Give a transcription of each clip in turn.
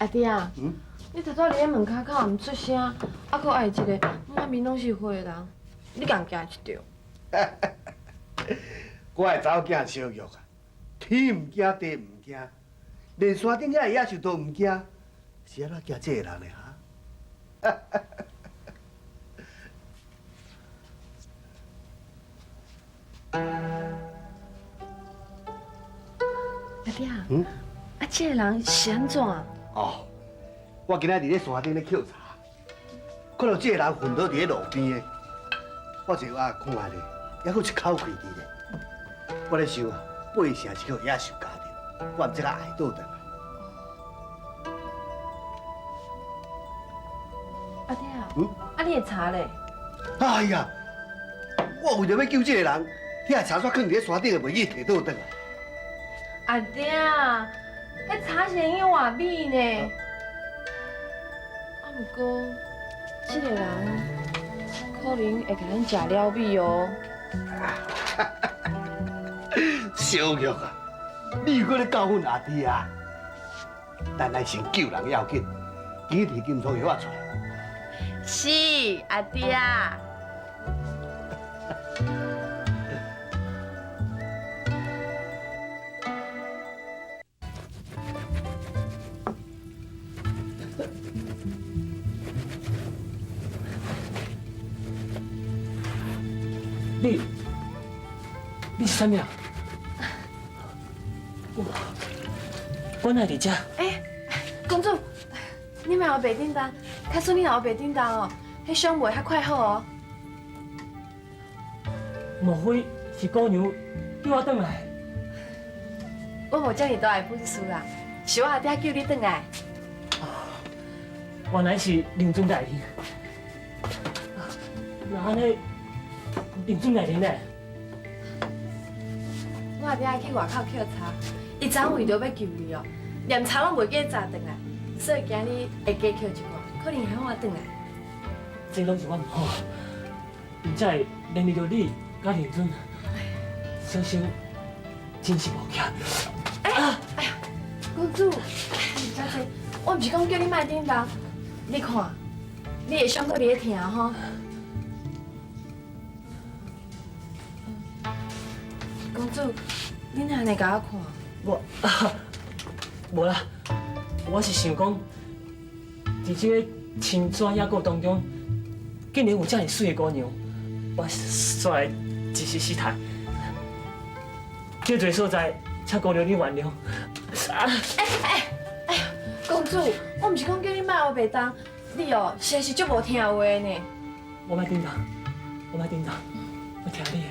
阿弟啊，你拄才佇咧門跤口毋出聲，啊，閣愛一个滿面攏是血的人，你共驚一著？我的查某囝小玉啊，天毋驚地毋驚，連山頂遐的野獸都毋驚，是按怎驚這個人的哈？阿弟啊，啊，這个人是按怎？哦，我今仔佇咧山頂咧抾柴，看到這个人昏倒佇咧路邊的，我就啊看咧，猶閣有一口氣佇咧。我咧想啊，八成是予野獸咬著，我毋才共害倒轉來。阿弟啊，啊你的柴咧？哎呀，我為著欲救這個人，遐柴煞囥佇咧山頂的，袂記提倒轉來。阿弟啊，彼柴是會用活米呢。啊，毋過這个人可能會共咱食了米哦。小玉啊，你又閣咧教訓阿弟啊？咱來先救人要緊，記提金湯藥仔出來。是，阿弟啊。你，你是啥物啊？我，我哪會佇遮？欸，公主，你莫烏白叮當，假使你若烏白叮當哦，彼傷袂較快好哦。莫非是姑娘叫我轉來？我無遮爾大的本事啦，是我阿爹叫你轉來。原來是令尊大人。那按呢，令尊大人呢？我阿爹去外口抾柴，伊昨昏為著欲救你哦，連柴攏袂記摘轉來，所以今日會加抾一寡，可能會予我轉來。這攏是我毋好，毋才會連累著你佮令尊，小生真是抱歉。哎呀，公主，小姐，我毋是講叫你莫叮當，你看，你的傷閣佇咧疼吼。公主，你哪按呢共我看？我，無啦，我是想講，佇這个深山野谷當中，竟然有遮爾媠的姑娘，我煞來一時失態，這座所在，請姑娘你原諒。哎哎哎呀，公主，我毋是講叫你莫烏白動，你哦實在是足無聽話的呢。我莫叮當，我莫叮當，我聽你的。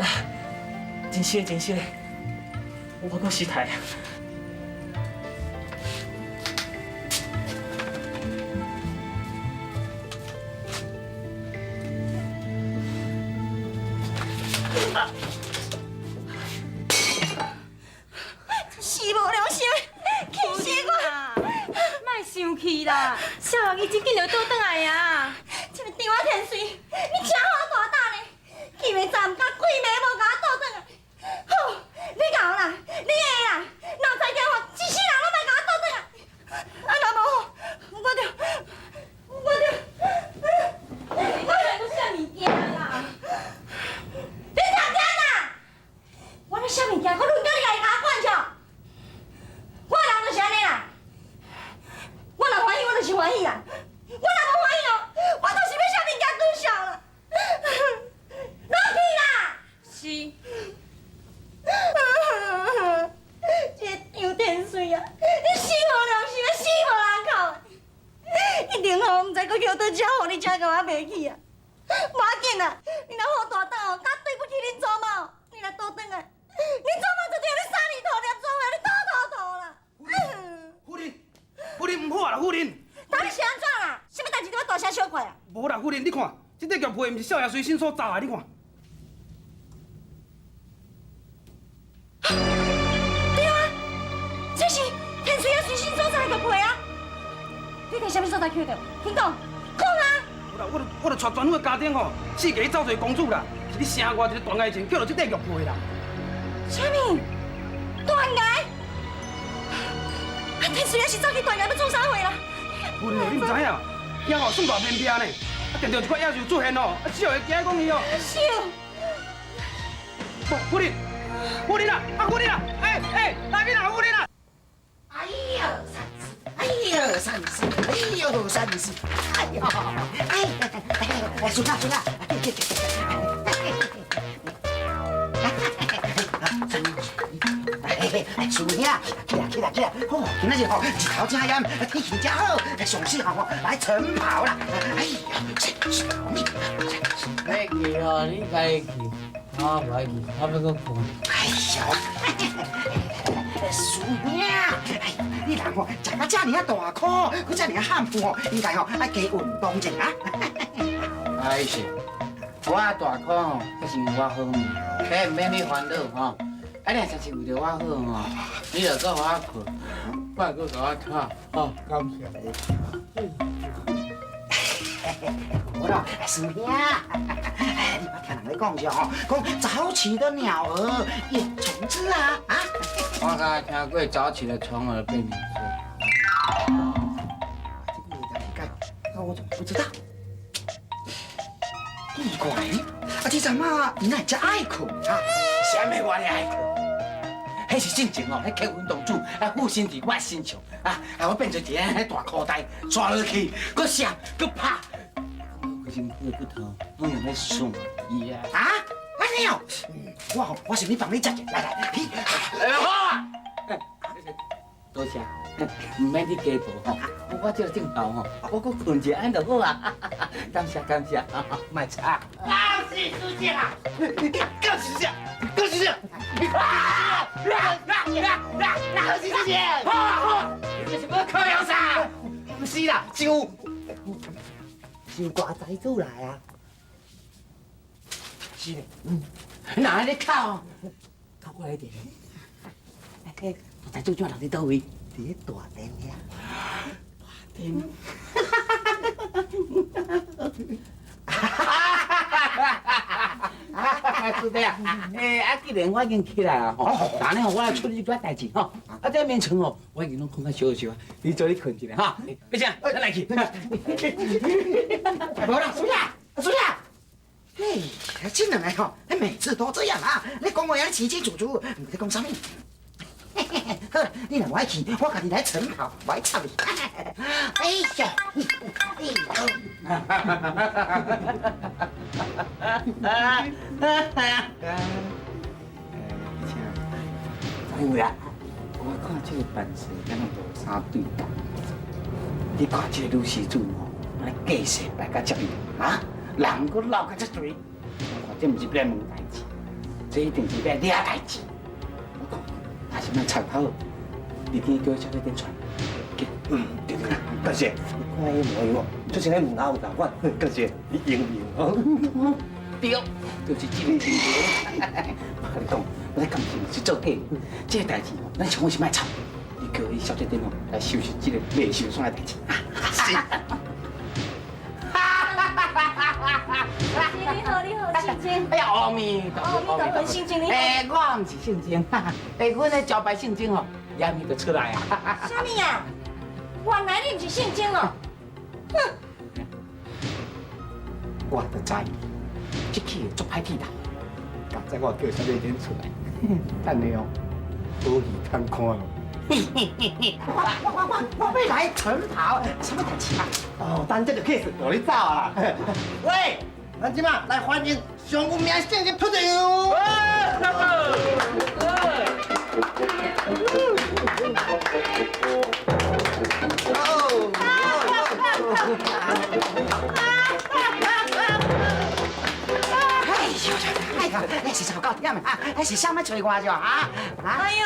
啊，真惜真惜，我閣失態啊！死無良心，氣死我！莫生氣啦，少爺伊真緊就倒轉來啊！這個張天水，你真好大膽呢！規暝站甲規暝無共我倒轉來，好，你熬啦，你會啦，若知影吼，一世人攏莫共我倒轉來。啊，若無吼，我就，我就，你講啥物件啦？你聽聽啦！我咧啥物件，我輪到你家己共我管著。我人就是按呢啦，我若歡喜，我就是歡喜啦；我若無歡喜哦，我就是欲啥物件拄數啦。落去啦！是。這個張天水啊，你死無良心，死無人口的，一定吼毋知閣去佗遮，予你遮共我袂起啊！無要緊啦，你若好大膽哦，敢對不起恁祖媽，你若倒轉來，恁祖媽就對你三字頭念祖話，你吐吐吐啦！夫人，夫人毋好啊啦，夫人。到底是按怎啦？啥物代誌你欲大聲小怪啊？無啦，夫人，你看，這塊玉皮毋是少爺隨身所紮的，你看。對啊，這是天水仔隨身所紮的玉皮啊！你佇啥物所在抾著？緊講，講啊！無啦，我著帶全府的家丁吼，四界去走揣公主啦，是佇城外一个斷崖前抾著這塊玉皮啦。啥物？水啊是走去断崖欲创啥货啦？夫人，你毋知影，遐吼算大偏僻呢，啊，定定一寡野兽出现哦，啊，少会惊讲伊哦。少。夫人，夫人啊，啊夫人啊，哎哎，来边啊，夫人啊！哎呦，三四，哎呦，三四，哎呦，三四，哎呦，哎，哎，孙啊孙啊，哎，师兄，起来起来起来！哦，今仔日吼日头正炎，天气正好，上适合吼来晨跑啦！哎呀，你去哦，你家己去，我无爱去，我欲阁睏。哎呦，师兄，哎，你人吼食甲遮尔啊大苦，阁遮尔啊汗汗吼，应该吼爱加运动一下啊！哎是，我大苦吼，这是因为我好命，这毋免你烦恼吼。啊，你若真是为著我好吼，你就阁予我睏，莫阁共我吵，吼，感谢。好啦，师兄，你捌听人咧讲啥吼？讲早起的鸟儿也虫子啊啊！我敢听过早起的虫儿变鸟。这个大概，那我怎么不知道？奇怪，啊，这阵仔你哪会遮爱睏啊？啥物我咧爱睏？彼是进前哦，彼客运动主啊附身伫我身上啊，啊我变做一个彼大箍袋，抓落去，阁摔，阁拍，规身躯的骨头拢用咧酸伊啊！啊，按呢哦，我吼，我是欲帮你接者，来来，去。哎好啊，多谢，毋免你加报吼，我这个镜头吼，我阁睏一下按就好啊。感谢感谢，莫吵。恭喜师姐啊！恭喜师姐，恭喜师姐！啊！恭喜师姐！好啊好啊，你这是欲考验啥？毋是啦，是有是有大财主来啊！是咧，嗯，哪咧哭？哭过来一点。哎，大财主怎人伫佗位？伫咧大殿遐。大殿。师弟啊，欸，啊，既然我已经起来啊吼，那呢吼，我来处理一寡代志吼，啊，这眠床吼，我已经拢睏较少少啊，你做你睏一下哈，别这样，咱来去。无啦，师兄，师兄，嘿，这两个吼，每次都这样啊，你讲话遐清清楚楚，毋知讲啥物。好，你若无爱去，我家己来晨跑，无爱插你。哎呦，哎呦！因为啊，我看这个办事敢若无啥对头。你看这个女施主吼，按呢架势摆甲遮啊，人阁老甲遮济，我看这毋是欲来问代志，这一定是欲来掠代志。我看还是莫插较好，你今叫小姐点出来。嗯，对对，感谢。你看彼模样哦，就像彼门口有共款。感谢，你英明哦。对，就是这个情形。我共你讲，我咧感情是做假的，这个代志哦，咱上好是莫插。你叫彼小姐点哦来收拾这个袂收煞的代志。是。你好，你好，姓曾。哎呀，阿弥陀佛，阿弥陀佛，姓曾你好。哎，我毋是姓曾，哎，阮的招牌姓曾哦，也咪就出来啊。啥物啊？原来你毋是姓曾哦。哼！我就知，这气足歹铁啦。刚才我叫小姐点出来，等下哦，好戏通看咯。我欲来晨跑，啥物代志啊？哦，等这个 case 就你走啊啦。喂，咱这马来欢迎上有名的圣人出场。哎呦，哎呀，那是有够忝的啊！那是啥物找我着啊？哎呦，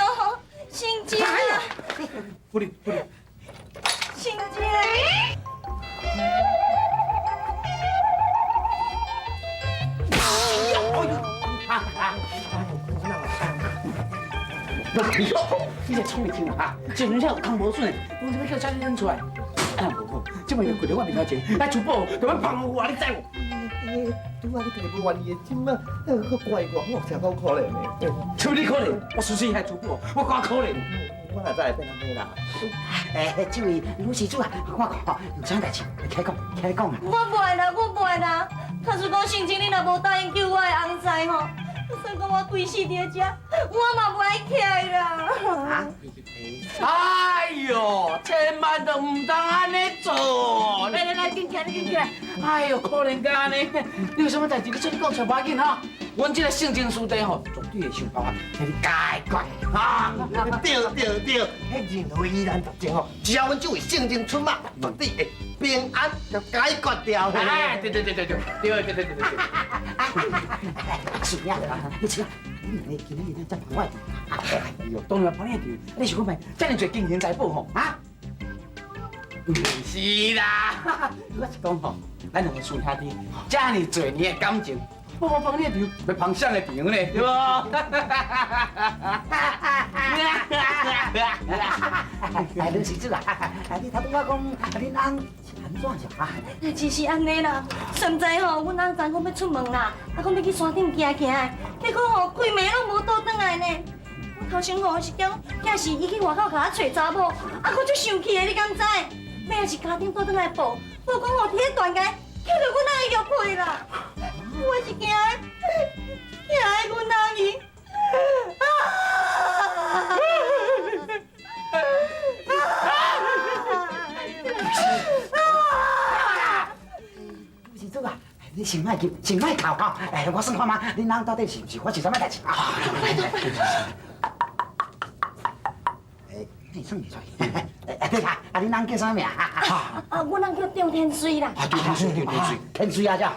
姓曾啊！夫人，夫人，姓曾。哎呦，你这创啥啊？这阵有空无准的，我这欲叫小姐出来。啊，无好，这摆又跪伫我面头前，来珠宝，就欲放我，你知无？拄仔你家己無願意的，這馬閣怪我，我誠夠可憐的。像你可憐，我隨時遐珠寶，我較可憐。我哪知會變按呢啦？哎，這位女施主啊，我看有啥代誌，起來講，起來講啊。我袂啦，我袂啦。假使講聖經你若無答應救我的翁婿吼，就算講我規世佇遮，我嘛袂愛起來啦。哎喲，千萬都毋通按呢做！來來來，緊起來，你緊起來！哎喲，可憐甲按呢，你有啥物代誌，你出去講出無要緊吼。阮這个聖經師弟吼，絕對會想辦法替你解決。哈！對對對，彼任何疑難雜症吼，只要阮這位聖經出馬，絕對會平安就解決掉。哎，對對對對對對對對對對。是啊，你知啊？你兩個今日才幫我。哎喲，當然幫你場，你想看覓？遮爾濟金銀財寶吼，啊？毋是啦，我是講吼，咱兩個師兄弟遮爾濟年的感情，我無幫你場，欲幫誰的場呢？對無？哎，女施主啊，你頭拄仔講，恁翁是按怎是啊？真是按呢啦，實在吼，阮翁昨昏欲出門啦，啊，講欲去山頂行行的，結果吼規暝攏無倒轉來呢。我頭先吼是驚，驚是伊去外口共我揣查某，啊，閣足生氣的，你敢知？尾仔是家長倒轉來報，報講吼佇咧斷崖抾著阮翁的玉佩啦。我是驚，驚阮翁伊。啊！女施主啊，你先莫急，先莫哭吼。哎，我算看覓，恁翁到底是毋是發生啥物代誌啊？哎，你算袂出。哎，對啦，啊，恁翁叫啥名？啊，阮翁叫張天水啦。啊，張天水，張天水，天水啊，這。